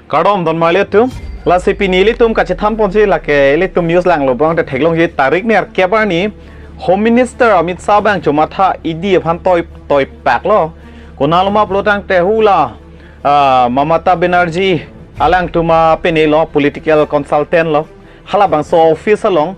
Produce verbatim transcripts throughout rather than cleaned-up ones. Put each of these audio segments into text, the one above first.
Kardom don marli atum, lasi pini ilitum kachethan ponji lake ilitum news langlo abang te theklongji tarik nerkep arni Home Minister Amit Shah abang chomatha E D aphan toi toi paklo. Konat lo ma pulo tangte hula, ah, Mamata Banerjee alangtum apene lo, political consultant lo. Halabangso office along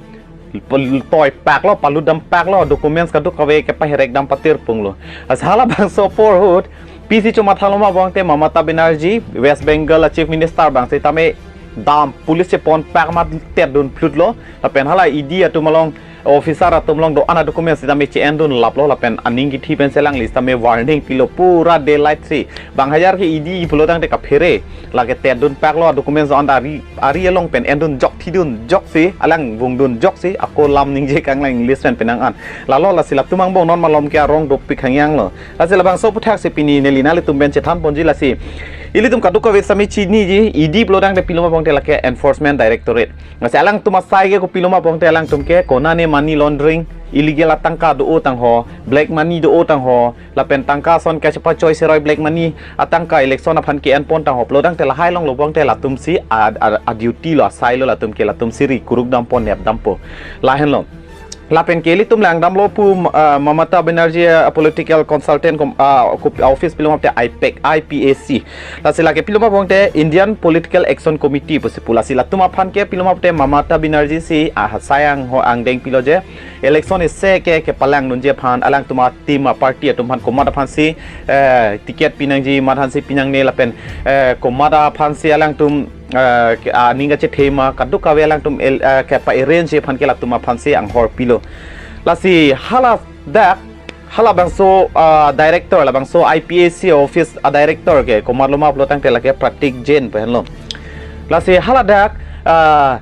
pal-, toi paklo, palut dam paklo, documents kadokave kepaherek dam patir punglo. Lasi halabangso apor ahut pisi chomatha lo ma abang te Mamata Banerjee, West Bengal a Chief Minister abang sitame dam police chepon pak ma tet dun phlutlo. Lapen hala E D atum along, officer atum along do-an a documents sitame che-en dun laplo, lapen aning kithi pensi alangli sitame warning pilo, pura daylight si. Bang hajar ke E D pulo tangte kaphere. Lake tet dun paklo, documents do-an ta ari, ari along pen en dun jok, thi dun joksi, alang vung dun joksi, ako lam ningje kanglang English pen penang an. Lalo lasi latum angbong non malom ke arong dopik hangyang lo. Lasi labangso aputhaksi pini neli nanglitum pen chethan ponji lasi. Ilitum kadokave sitame chiniji, E D pulo tangte pilo ma abang te lake Enforcement Directorate. Lasi alangtum asai ke kopilo ma abang te alangtum ke konane money laundering, illegal atangka do-o tangho, black money do-o tangho, lapen tangka ason kachepachoi seroi black money atangka election aphan ke-en pon tangho pulo tangte lahai along lo abang te latum si a, a, a duty lo, asai lo latum ke, latum si ri kuruk dam pon nep dampo. Lahenlo. Lapen ke ilitum langdamlo pu, ah, Mamata Banerjee, ah, political consultant kom, ah, ko-, office pilo ma abang te IPAC, IPAC. Lasi lake pilo ma abang te Indian Political Action Committee pusi pu. Lasi latum aphan ke pilo ma abang te Mamata Banerjee si, ah, asai angho angdeng pilo je election isi ke kepalang dunji aphan alangtum a team a party atum aphan komat aphan si, eh, ticket pinangji, mat aphan si pinangne lapen, eh, komat aphan si alangtum, eh, ke, ah, aning kachethe ma kadokave alangtum el, eh, kepa-arrange aphan ke latum aphan si anghor pilo. Lasi haladak, halabangso, ah, director, labangso IPAC office a director ke komat lo ma pulo tangte lake Pratik Jain pu henlo. Lasi haladak, ah,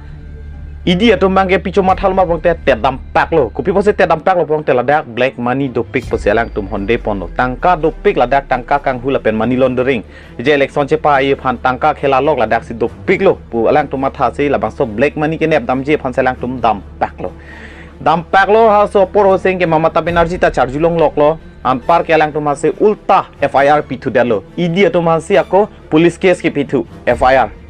E D atum abang ke pi chomatha lo ma abang te tet dam paklo. Kopi pusi tet dam paklo abang te ladak black money dopik pusi alangtum honde ponlo. Tangka dopik ladak, tangka kanghu lapen money laundering. Je election chepa-i aphan tangka khela lok ladak si dopiklo pu alangtum matha si labangso black money kenep damji aphan si alangtum dam paklo. Dam paklo, halaso apor ahut sing ke Mamata Banerjee ta charjulong loklo. Anpar ke alangtum aphan si ulta FIR pithu detlo. E D atum aphan si ako police case kepithu, FIR.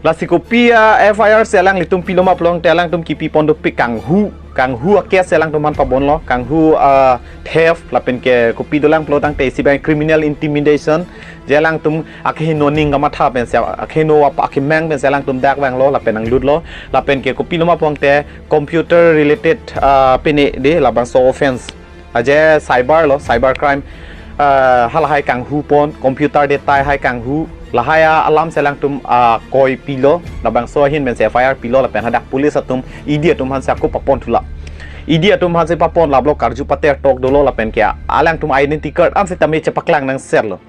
Lasi kopi a FIR si alanglitum pilo ma pulo tangte alangtum kipi pon dopik, kanghu, kanghu a case si alangtum aphan pabonlo, kanghu, ah, theft, lapen ke kopi dolang pulo tangte isi abang criminal intimidation, je alangtum akehingno aning kamatha pensi, akehingno apa akemang pensi alangtum dak vanglo, lapen nanglutlo, lapen ke kopilo ma pulo tangte computer related, ah, pine de labangso offence. Aje cyber lo, cyber crime, ah, halahai kanghu pon, computer data hai kanghu, lahai a alam si alangtum, ah, koi pilo, labangso ahin pensi FIR pilo, lapen hadak police atum, E D atum aphan si ako papon thula. E D atum aphan si papon laplo, karju pater tok dolo, lapen ke alangtum identity card an sitame chepaklang nangserlo.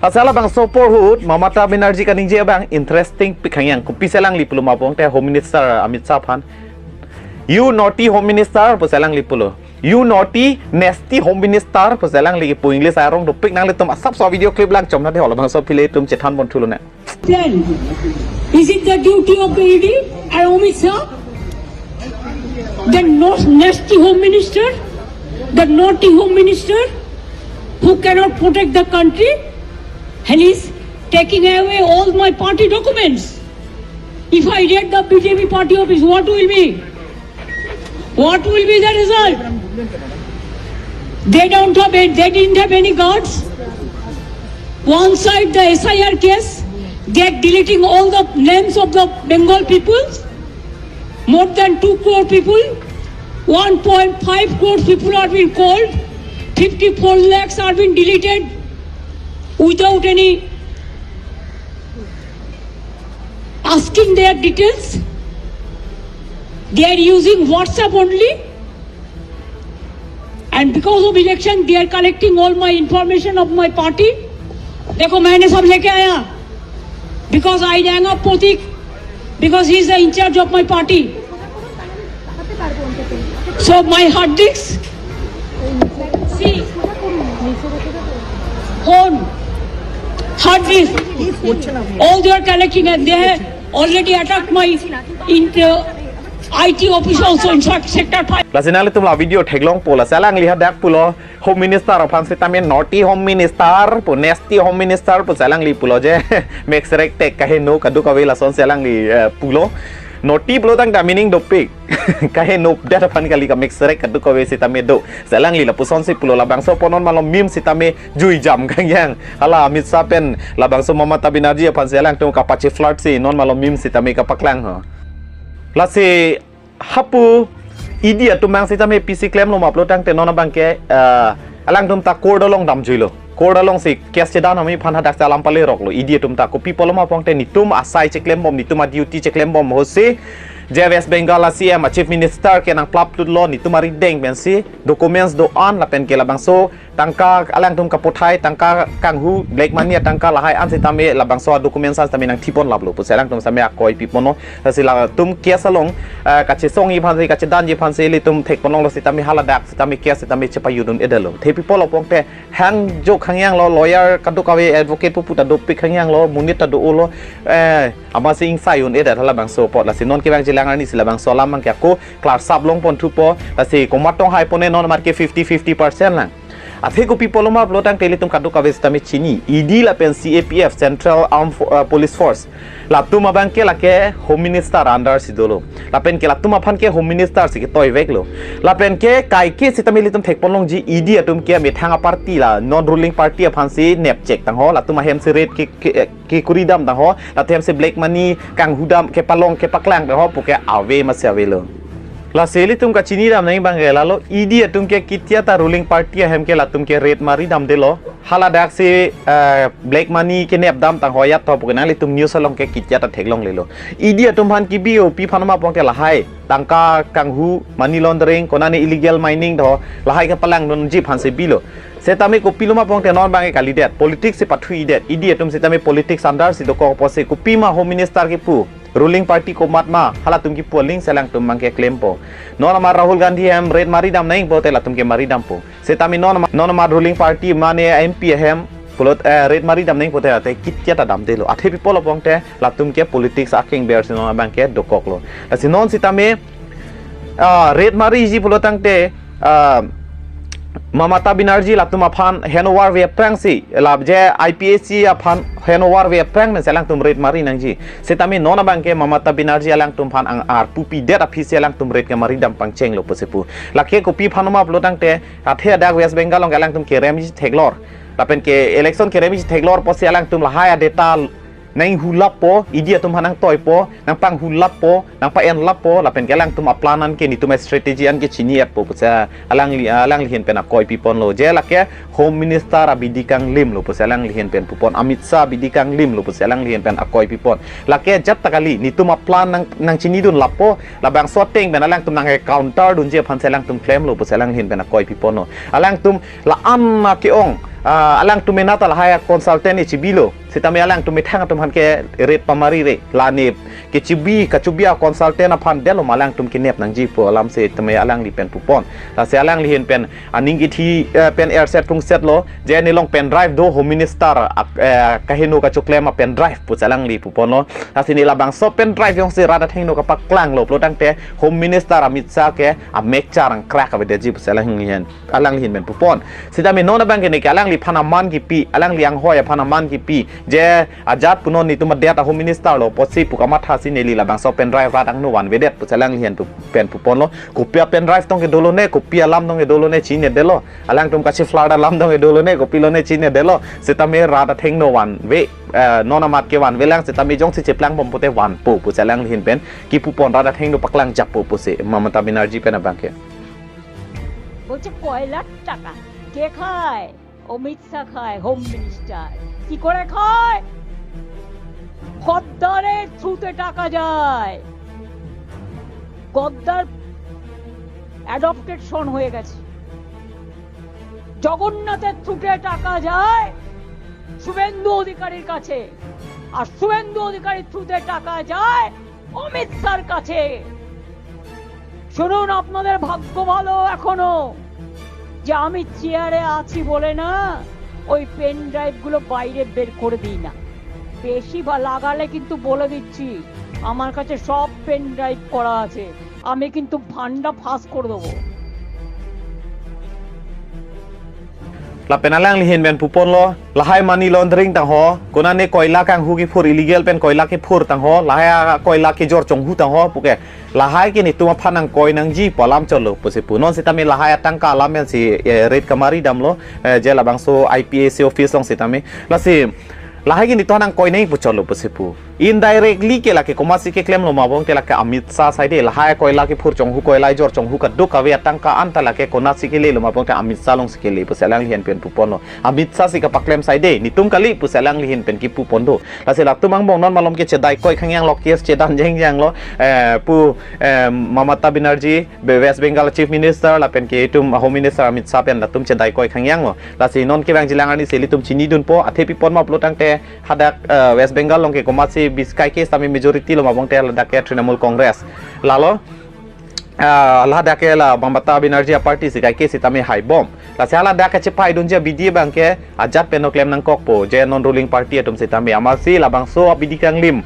Lasi halabangso apor ahut Mamata Banerjee kaningje abang interesting pik hangyang, kopisi alangli pulo ma pulo tangte Home Minister Amit Shah aphan, "You naughty Home Minister," pusi alangli pulo. "You naughty, nasty Home Minister," pusi alangli kipu, English arong dopik, nanglitum asapso video clip lang chom na de, halabangso aphi ilitum chethan pon thulonang. Then, is it the duty of the E D and Amit Shah, the no-, nasty Home Minister, the naughty Home Minister, who cannot protect the country, and is taking away all my party documents? If I raid the BJP party office, what will be? What will be the result? They don't have a-, they didn't have any guards. One side the SIR case, they are deleting all the names of the Bengal people. More than two crore people, one point five crore people are being called, fifty-four lakhs are being deleted without any asking their details. They are using WhatsApp only. And because of election, they are collecting all my information of my party. देखो, मैंने सब लेके आया. Because I rang up Pratik, because he is the in charge of my party. So my hard disks, see, phone, hard disk, all they are collecting, and they have already attacked my inter-, I T office also in fact sector five. Lasi nanglitum la video theklongpo, lasi alangli hadak pulo, Home Minister aphan sitame naughty Home Minister pu, nasty Home Minister pu, si alangli pulo je mek serek tek kaheno kadokave lasonsi alangli, eh, pulo. Naughty pulo tangte meaning dopik. Kaheno det aphan kali, ka mek serek kadokave sitame do. Si alangli lapusonsi pulo, labangso apot non malom meme sitame juijam kangyang. Hala Amit Shah pen labangso Mamata Banerjee aphansi alangtum kapache-flirt si non malom meme sitame kapaklang ho. Lasi hapu E D atum mang sitame pisi klemlo ma pulo tangte non abangke, eh, alangtum ta court along damjuilo. Court alongsi case chedan ami aphan hadak alam paleroklo. E D atum ta kopi pulo ma pulote netum asai cheklembom, netum a-duty cheklembom hosi je West Bengal a-C M, a-Chief Minister ke nangplap lutlo, netum arideng pensi documents do-an lapen ke labangso tangka alangtum kapothai, tangka kanghu, black money atangka lahai an sitame labangso documents an sitame nangthipon laplo pusi alangtum sitame akoi piponlo. Lasi latum case along, eh, kachesongji aphansi, kachedanji aphansi ilitum thekponlonglo sitame haladak sitame case sitame chepajudun-edetlo. Thepi pulo pulote hang jok kangyanglo, lawyer kadokave advocate pu puta dopik kangyanglo, monit ta do-olo, eh, amatsi ingsai un-edet halabangso apot. Lasi non kevangji alang arnisi labangso alam abangke ako klarsap longpon thupo, lasi komat tong haipone, non amat ke fifty fifty percent lang. Athe kopi pulo ma pulo tangte ilitum kadokave sitame chini, E D lapen C A P F, Central Armed Fo-, uh, Police Force, latum abangke lake Home Minister under si dolo. Lapen ke latum aphan ke Home Minister si ketoiveklo. Lapen ke kaike sitame ilitum thekponlongji, E D atum ke methang a-party, la non ruling party aphansi nepchek tangho, latum ahemsi raid ke, ke, kekuridam tangho, latum ahemsi black money kanghudam, kepalong kepaklang tangho puke ave masi avelo. Lasi ilitum kachinidam nangji abangke lalo, E D atum ke ketia ta ruling party ahem ke latum ke raid maridamdelo. Haladaksi, eh, black money kenepdam tangho ajat tho puke nanglitum news along ke ketia ta theklonglelo. E D atum aphan kebi o, pi aphan ma pulote lahai tangka kanghu, money laundering, konane illegal mining tho, lahai kepalangdunji aphansi bilo. Sitame kopilo ma pulote non abangke kalidet, politics si pathuidet, E D atum sitame politics under si dokok pusi kopima Home Minister kipu, ruling party komat ma, halatum kipu alingsi alangtum abangke klempo. Non amat Rahul Gandhi ahem raid maridam nangji pulote latum ke maridampo. Sitame non amat, non amat ruling party mane M P ahem pulote, eh, raid maridam nangji pulote ate ketia ta damdelo. Athe pi pulo pulote latum ke politics akengber si non abangke dokoklo. Lasi non sitame, ah, raid mariji pulo tangte, ah, Mamata Banerjee latum aphan handover ave aphrangsi, la je I P A C aphan handover ave aphrang pensi alangtum raid mari nangji. Sitame non abangke Mamata Banerjee alangtum aphan ang-arpu pidet aphisi alangtum raid kemaridam pangchenglo pusi pu. Lake kopi aphan ma pulo tangte, athe hadak West Bengal along alangtum keremji theklor, lapen ke election keremji theklor pusi alangtum lahai a-data nanghulappo, E D atum aphan nangtoipo, nangpanghulappo, nangpa-enlappo, lapen ke alangtum aplan an ke, netum a-strategy an ke chini-etpo pusi alangli, alangli ahin pen akoi piponlo. Je lake Home Minister abidi kanglimlo pusi alangli ahin pen pupon, Amit Shah abidi kanglimlo pusi alangli ahin pen akoi pipon. Lake ajat ta kali, netum aplan nang, nangchinidunlappo, labangso ateng pen alangtum nang-counter dunji aphansi alangtum klemlo pusi alangli ahin pen akoi piponlo. Alangtum la-an ma ke-ong, ah, alangtum mena ta lahai a-consultant echebilo. Sitame alangtum methang atum aphan ke raid pamarire. Lane kechebi, kachebi a-consultant aphan detlo ma alangtum kenep nangji pu alam sitame alangli pen pupon. Lasi alangli ahin pen aning kithi, eh, pen erset pungsetlo, je nelong pen drive do Home Minister, ak-, eh, kaheno kachoklem a-pen drive pusi alangli puponlo. Lasi ne labangso pen drive jongsi rat athengno kapaklanglo pulo tangte Home Minister Amit Shah ke amek charang krak avedetji pusi alangli ahin, alangli ahin pen pupon. Sitame non abangke neke alangliphan aman kipi, alangli anghoi aphan aman kipi, je ajat punon netum adet a-Home Minister lo pusi pu kamathasi neli labangso pen drive rat angno vanvedet pusi alangli ahin pu-, pen puponlo. Kopi a-pen drive tong ke dolone, kopi alam tong ke dolone chinine detlo. Alangtum kache-flirt alam tong ke dolone, kopilone chinine detlo. Sitame rat athengno vanve, eh, non amat ke vanvelang, sitame jongsi cheplangbom pulote vanpo pusi alangli ahin pen kipupon, rat athengno paklangjappo pusi Mamata Banerjee pen abangke. বলছে, "কয়লার টাকা কে খায়?" অমিত শাহ খায়, home minister. কি করে খায়? গদ্দারের থ্রুতে টাকা যায়। গদ্দার অ্যাডপ্টেড সন হয়ে গেছে। জগন্নাথের থ্রুতে টাকা যায় শুভেন্দু অধিকারীর কাছে, আর শুভেন্দু অধিকারীর থ্রুতে টাকা যায় অমিত শাহর কাছে। শুনুন, আপনাদের ভাগ্য ভালো এখনো যে আমি চেয়ারে আছি বলে না ওই পেন ড্রাইভগুলো বাইরে বের করে দিই না। বেশি বা লাগালে কিন্তু বলে দিচ্ছি, আমার কাছে সব পেন ড্রাইভ করা আছে। আমি কিন্তু ফান্ডা ফাঁস করে দেবো। Lapen alanglihin pen puponlo, lahai money laundering tangho, konane koila kanghu kephur, illegal pen koila kephur tangho, lahai a koila kejor chonghu tangho puke, lahai ke netum aphan nangkoi nangji pu alam cholo pusi pu. Non sitame lahai atangka alam pensi eh, rate kamari damlo, eh, je labangso I P S C office along sitame. Lasi lahai ke netum nangkoi nangji pu cholo pusi pu. Indirectly ke lake komatsi keklemlo ma bong te lake Amit Shah saide, lahai koila kephur chonghu, koila jor chonghu kaduk kave atangka anta lake konatsi kelelo ma bong te Amit Shah alongsi kele pusi alanglihin pen puponlo. Amit Shah si kapaklem saide, netum kali pusi alanglihin pen kipupon do. Lasi latum angbong non malom ke chedaikoi khangyanglo, case chedan jengjanglo, eh, pu eh, Mamata Banerjee, Be- West Bengal Chief Minister lapen ke itum Home Minister Amit Shah pen latum chedaikoi khangyanglo. Lasi non kevangjilang arni si ilitum chinidunpo, athe pi apot ma pulo tangte hadak eh, West Bengal along ke komatsi bis kaike sitame majority lo ma bong te ladak ke Trinamool Congress. Lalo ah, ladak ke la Mamata Banerjee aparty si kaike sitame haibom. Lasi ladak ke chepaidunji abidi abang ke ajat pen klem nangkokpo, je non ruling party atum sitame. Amatsi labangso abidi kanglim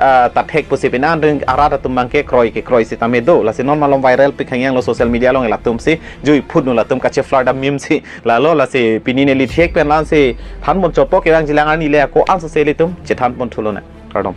ah, tathek pusi pin an ring arat atum abang ke kroi kekroi sitame do. Lasi non malom viral pik khangyanglo social media along, latum si jui phut nu latum kache-flirt a-meme si. Lalo lasi pini neli thek pen la-ansi thanpon chotpo, kevangjilang arni le ako-an sose ilitum chethanpon thulone. Kardom.